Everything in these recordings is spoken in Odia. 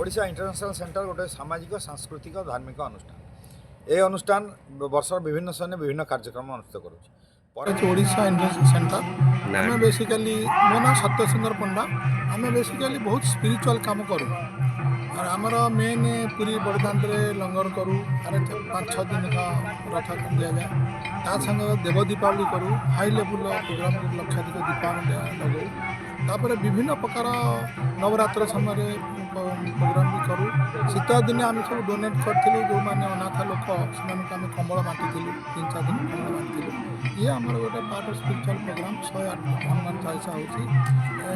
ଓଡ଼ିଶା ଇଣ୍ଟରନ୍ୟାସନାଲ୍ ସେଣ୍ଟର ଗୋଟେ ସାମାଜିକ, ସାଂସ୍କୃତିକ, ଧାର୍ମିକ ଅନୁଷ୍ଠାନ। ଏହି ଅନୁଷ୍ଠାନ ବର୍ଷର ବିଭିନ୍ନ ସମୟରେ ବିଭିନ୍ନ କାର୍ଯ୍ୟକ୍ରମ ଅନୁଷ୍ଠିତ କରୁଛି। ପରେ ଅଛି ଓଡ଼ିଶା ଇଣ୍ଟରନ୍ୟାସନାଲ୍ ସେଣ୍ଟର। ଆମେ ବେସିକାଲି, ମୋ ନାଁ ସତ୍ୟସୁନ୍ଦର ପଣ୍ଡା। ଆମେ ବେସିକାଲି ବହୁତ ସ୍ପିରିଚୁଆଲ୍ କାମ କରୁ। ଆଉ ଆମର ମେନ୍ ପୁରୀ ବଡ଼ଦାଣ୍ଡରେ ଲଙ୍ଗର କରୁ। ଆରେ 5-6 ଦିନ ଲେଖା ରଥ ଦିଆଯାଏ। ତା ସାଙ୍ଗରେ ଦେବ ଦୀପାବଳି କରୁ। ହାଇ ଲେଭେଲର ପ୍ରୋଗ୍ରାମ୍, ଲକ୍ଷାଧିକ ଦୀପ ଆମେ ଲଗାଉ। ତାପରେ ବିଭିନ୍ନ ପ୍ରକାର ନବରାତ୍ର ସମୟରେ ପ୍ରୋଗ୍ରାମ୍ ବି କରୁ। ଶୀତ ଦିନେ ଆମେ ସବୁ ଡୋନେଟ୍ କରିଥିଲୁ, ଯେଉଁମାନେ ଅନାଥ ଲୋକ ସେମାନଙ୍କୁ ଆମେ କମ୍ବଳ ବାଣ୍ଟିଥିଲୁ, 3-4 ଦିନ କମ୍ବଳ ବାଣ୍ଟିଥିଲୁ। ଇଏ ଆମର ଗୋଟେ part of spiritual programme. 108 Hanuman Chalisa ହେଉଛି।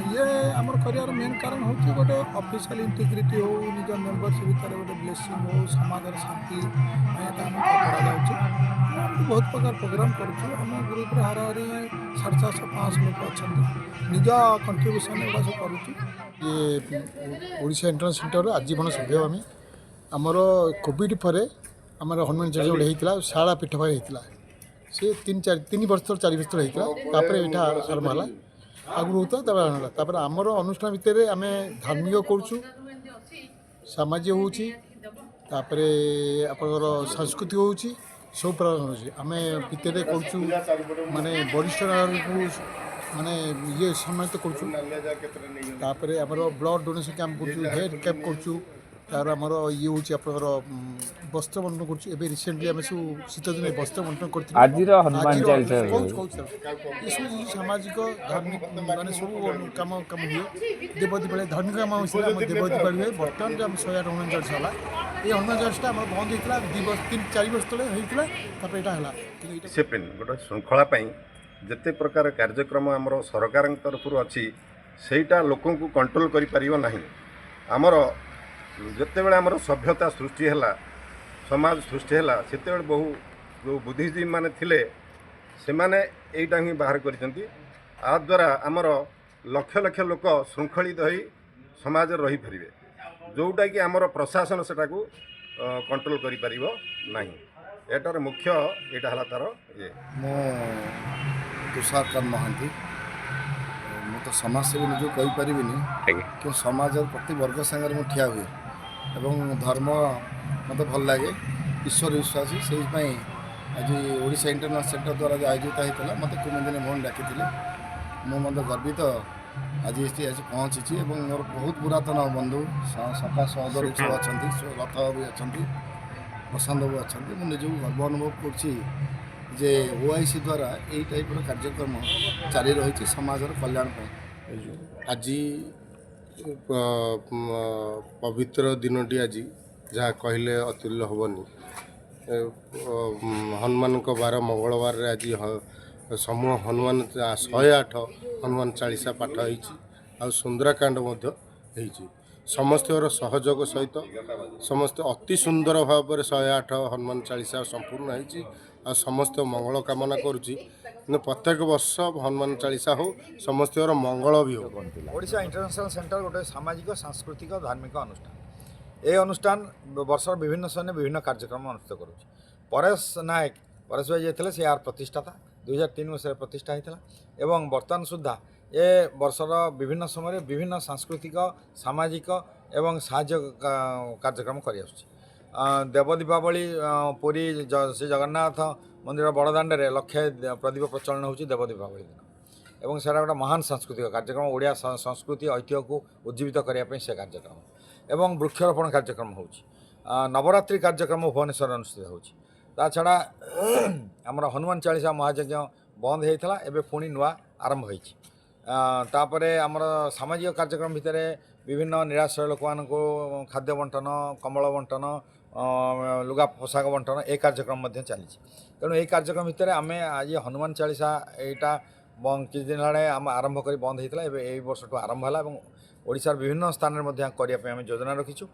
ଇଏ ଆମର କରିବାର ମେନ୍ କାରଣ ହେଉଛି ଗୋଟେ ଅଫିସିଆଲ ଇଣ୍ଟିଗ୍ରିଟି ହେଉ, ନିଜ ମେମ୍ବରସିପ୍ ଭିତରେ ଗୋଟେ ବ୍ଲେସିଂ ହେଉ, ସମାଜର ଶାନ୍ତି ପାଇଁ ଏଇଟା ଆମେ କରାଯାଉଛି। ଆମେ ଏମିତି ବହୁତ ପ୍ରକାର ପ୍ରୋଗ୍ରାମ୍ କରୁଛୁ। ଆମ ଗ୍ରୁପ୍ରେ ହାରାହାରି 450-500 ଲୋକ ଅଛନ୍ତି। ନିଜ କଣ୍ଟ୍ରିବ୍ୟୁସନ୍ ଏଗୁଡ଼ା ସବୁ କରୁଛୁ। ଇଏ ଓଡ଼ିଶା ଇଣ୍ଟରନ୍ୟାସନାଲ୍ ସେଣ୍ଟର ଆଜୀବନ ସଭ୍ୟ ଆମେ। ଆମର କୋଭିଡ଼ ପରେ ଆମର ହନୁମାନ ଚାଳିଶା ଗୋଟେ ହେଇଥିଲା, ଶାରଳା ପୀଠ ପାଖରେ ହେଇଥିଲା। ସେ 3-4, 3 ବର୍ଷ ତଳେ, 4 ବର୍ଷ ତଳେ ହେଇଥିଲା। ତାପରେ ଏଇଟା ଆରମ୍ଭ ହେଲା। ଆଗରୁ ହେଉଥିଲା, ତାପରେ ଆରମ୍ଭ ହେଲା। ତାପରେ ଆମର ଅନୁଷ୍ଠାନ ଭିତରେ ଆମେ ଧାର୍ମିକ କରୁଛୁ, ସାମାଜିକ ହେଉଛି, ତାପରେ ଆପଣଙ୍କର ସାଂସ୍କୃତିକ ହେଉଛି, ସବୁ ପ୍ରକାର ହେଉଛି। ଆମେ ଭିତରେ କରୁଛୁ, ମାନେ ବରିଷ୍ଠ ନାଗରିକଙ୍କୁ ମାନେ ଇଏ ସମ୍ମାନିତ କରୁଛୁ। ତାପରେ ଆମର ବ୍ଲଡ଼ ଡୋନେସନ୍ କ୍ୟାମ୍ପ କରୁଛୁ, ହେଲ୍ଥ କ୍ୟାମ୍ପ କରୁଛୁ। ତାର ଆମର ଇଏ ହେଉଛି ଆପଣଙ୍କର ବସ୍ତ୍ର ବଣ୍ଟନ କରୁଛୁ। ଏବେ ରିସେଣ୍ଟଲି ଆମେ ସବୁ ଶୀତ ଦିନେ ବସ୍ତ୍ର ବଣ୍ଟନ କରିଥିଲୁ। ଆଜିର ହନୁମାନ ଚାଳିଶା। କହୁଛି, କହୁଛି ସାର୍। ଏସବୁ ଜିନିଷ ସାମାଜିକ, ଧାର୍ମିକ, ମାନେ ସବୁ କାମ କାମ ହୁଏ। ଦେବ ଦୀପାବଳି, ଧାର୍ମିକ କାମ ହିସାବରେ ଆମ ଦେବ ଦୀପାବଳି ହୁଏ। ବର୍ତ୍ତମାନ ଯେଉଁ ଆମ 108 ହନୁମାନ ଚାଳିଶା ହେଲା, ଏଇ ହନୁମାନ ଚାଳିଶାଟା ଆମର ବନ୍ଦ ହେଇଥିଲା 2 ବର୍ଷ, 3-4 ବର୍ଷ ତଳେ ହେଇଥିଲା। ତାପରେ ଏଇଟା ହେଲା, କିନ୍ତୁ ଏଇଟା ଡିସିପ୍ଲିନ୍, ଗୋଟେ ଶୃଙ୍ଖଳା ପାଇଁ ଯେତେ ପ୍ରକାର କାର୍ଯ୍ୟକ୍ରମ ଆମର ସରକାରଙ୍କ ତରଫରୁ ଅଛି, ସେଇଟା ଲୋକଙ୍କୁ କଣ୍ଟ୍ରୋଲ କରିପାରିବ ନାହିଁ। ଆମର ଯେତେବେଳେ ଆମର ସଭ୍ୟତା ସୃଷ୍ଟି ହେଲା, ସମାଜ ସୃଷ୍ଟି ହେଲା, ସେତେବେଳେ ବହୁ ଯେଉଁ ବୁଦ୍ଧିଜୀବୀମାନେ ଥିଲେ, ସେମାନେ ଏଇଟା ହିଁ ବାହାର କରିଛନ୍ତି। ଆ ଦ୍ୱାରା ଆମର ଲକ୍ଷ ଲକ୍ଷ ଲୋକ ଶୃଙ୍ଖଳିତ ହୋଇ ସମାଜରେ ରହିପାରିବେ, ଯେଉଁଟାକି ଆମର ପ୍ରଶାସନ ସେଟାକୁ କଣ୍ଟ୍ରୋଲ କରିପାରିବ ନାହିଁ। ଏଟାର ମୁଖ୍ୟ ଏଇଟା ହେଲା ତା'ର ଇଏ। ମୁଁ ତୁଷାରକାନ୍ତ ମହାନ୍ତି। ମୁଁ ତ ସମାଜସେବୀ ନିଜକୁ କହିପାରିବିନି, କିନ୍ତୁ ସମାଜର ପ୍ରତି ବର୍ଗ ସାଙ୍ଗରେ ମୁଁ ଠିଆ ହୁଏ ଏବଂ ଧର୍ମ ମୋତେ ଭଲ ଲାଗେ, ଈଶ୍ୱର ବିଶ୍ୱାସୀ। ସେଇଥିପାଇଁ ଆଜି ଓଡ଼ିଶା ଇଣ୍ଟରନ୍ୟାସନାଲ୍ ସେଣ୍ଟର ଦ୍ୱାରା ଯେଉଁ ଆୟୋଜିତ ହେଇଥିଲା, ମୋତେ କୁମୁଦିନୀ ଭଉଣୀ ଡାକିଥିଲେ। ମୁଁ ମଧ୍ୟ ଗର୍ବିତ, ଆଜି ଏଠି ଆସି ପହଞ୍ଚିଛି ଏବଂ ମୋର ବହୁତ ପୁରାତନ ବନ୍ଧୁ ସଖା ସହୋଦର ସବୁ ଅଛନ୍ତି, ରଥ ବାବୁ ଅଛନ୍ତି, ପ୍ରଶାନ୍ତ ବାବୁ ଅଛନ୍ତି। ମୁଁ ନିଜକୁ ଗର୍ବ ଅନୁଭବ କରୁଛି ଯେ ଓଆଇସି ଦ୍ୱାରା ଏଇ ଟାଇପ୍ର କାର୍ଯ୍ୟକ୍ରମ ଚାଲି ରହିଛି ସମାଜର କଲ୍ୟାଣ ପାଇଁ। ଆଜି ପବିତ୍ର ଦିନଟି ଆଜି, ଯାହା କହିଲେ ଅତୁଲ୍ୟ ହେବନି। ହନୁମାନଙ୍କ ବାର ମଙ୍ଗଳବାରରେ ଆଜି ସମୂହ ହନୁମାନ 108 ହନୁମାନ ଚାଳିଶା ପାଠ ହେଇଛି ଆଉ ସୁନ୍ଦରାକାଣ୍ଡ ମଧ୍ୟ ହେଇଛି। ସମସ୍ତଙ୍କର ସହଯୋଗ ସହିତ ସମସ୍ତେ ଅତି ସୁନ୍ଦର ଭାବରେ 108 ହନୁମାନ ଚାଳିଶା ସମ୍ପୂର୍ଣ୍ଣ ହେଇଛି ଆଉ ସମସ୍ତ ମଙ୍ଗଳ କାମନା କରୁଛି। କିନ୍ତୁ ପ୍ରତ୍ୟେକ ବର୍ଷ ହନୁମାନ ଚାଳିଶା ହଉ, ସମସ୍ତଙ୍କର ମଙ୍ଗଳ ବି ହଉ। ଓଡ଼ିଶା ଇଣ୍ଟରନ୍ୟାସନାଲ୍ ସେଣ୍ଟର ଗୋଟେ ସାମାଜିକ, ସାଂସ୍କୃତିକ, ଧାର୍ମିକ ଅନୁଷ୍ଠାନ। ଏହି ଅନୁଷ୍ଠାନ ବର୍ଷର ବିଭିନ୍ନ ସମୟରେ ବିଭିନ୍ନ କାର୍ଯ୍ୟକ୍ରମ ଅନୁଷ୍ଠିତ କରୁଛି। ପରେଶ ନାୟକ, ପରେଶ ଭାଇ ଯିଏ ଥିଲେ, ସେ ଏହାର ପ୍ରତିଷ୍ଠାତା। 2003 ମସିହାରେ ପ୍ରତିଷ୍ଠା ହେଇଥିଲା ଏବଂ ବର୍ତ୍ତମାନ ସୁଦ୍ଧା ଏ ବର୍ଷର ବିଭିନ୍ନ ସମୟରେ ବିଭିନ୍ନ ସାଂସ୍କୃତିକ, ସାମାଜିକ ଏବଂ ସାହାଯ୍ୟ କାର୍ଯ୍ୟକ୍ରମ କରିଆସୁଛି। ଦେବ ଦୀପାବଳି, ପୁରୀ ଶ୍ରୀ ଜଗନ୍ନାଥ ମନ୍ଦିର ବଡ଼ଦାଣ୍ଡରେ ଲକ୍ଷେ ପ୍ରଦୀପ ପ୍ରଚଳନ ହେଉଛି ଦେବ ଦୀପାବଳି ଦିନ ଏବଂ ସେଇଟା ଗୋଟେ ମହାନ ସାଂସ୍କୃତିକ କାର୍ଯ୍ୟକ୍ରମ। ଓଡ଼ିଆ ସଂସ୍କୃତି, ଐତିହ୍ୟକୁ ଉଜ୍ଜୀବିତ କରିବା ପାଇଁ ସେ କାର୍ଯ୍ୟକ୍ରମ ଏବଂ ବୃକ୍ଷରୋପଣ କାର୍ଯ୍ୟକ୍ରମ ହେଉଛି। ନବରାତ୍ରି କାର୍ଯ୍ୟକ୍ରମ ଭୁବନେଶ୍ୱରରେ ଅନୁଷ୍ଠିତ ହେଉଛି। ତା ଛଡ଼ା ଆମର ହନୁମାନ ଚାଳିଶା ମହାଯଜ୍ଞ ବନ୍ଦ ହେଇଥିଲା, ଏବେ ପୁଣି ନୂଆ ଆରମ୍ଭ ହେଇଛି। ତାପରେ ଆମର ସାମାଜିକ କାର୍ଯ୍ୟକ୍ରମ ଭିତରେ ବିଭିନ୍ନ ନିରାଶ୍ରୟ ଲୋକମାନଙ୍କୁ ଖାଦ୍ୟ ବଣ୍ଟନ, କମ୍ବଳ ବଣ୍ଟନ, ଲୁଗା ପୋଷାକ ବଣ୍ଟନ, ଏ କାର୍ଯ୍ୟକ୍ରମ ମଧ୍ୟ ଚାଲିଛି। ତେଣୁ ଏହି କାର୍ଯ୍ୟକ୍ରମ ଭିତରେ ଆମେ ଆଜି ହନୁମାନ ଚାଳିଶା ଏଇଟା କିଛି ଦିନ ହେଲାଣି ଆମ ଆରମ୍ଭ କରି ବନ୍ଦ ହେଇଥିଲା, ଏବେ ଏଇ ବର୍ଷଠୁ ଆରମ୍ଭ ହେଲା ଏବଂ ଓଡ଼ିଶାର ବିଭିନ୍ନ ସ୍ଥାନରେ ମଧ୍ୟ କରିବା ପାଇଁ ଆମେ ଯୋଜନା ରଖିଛୁ।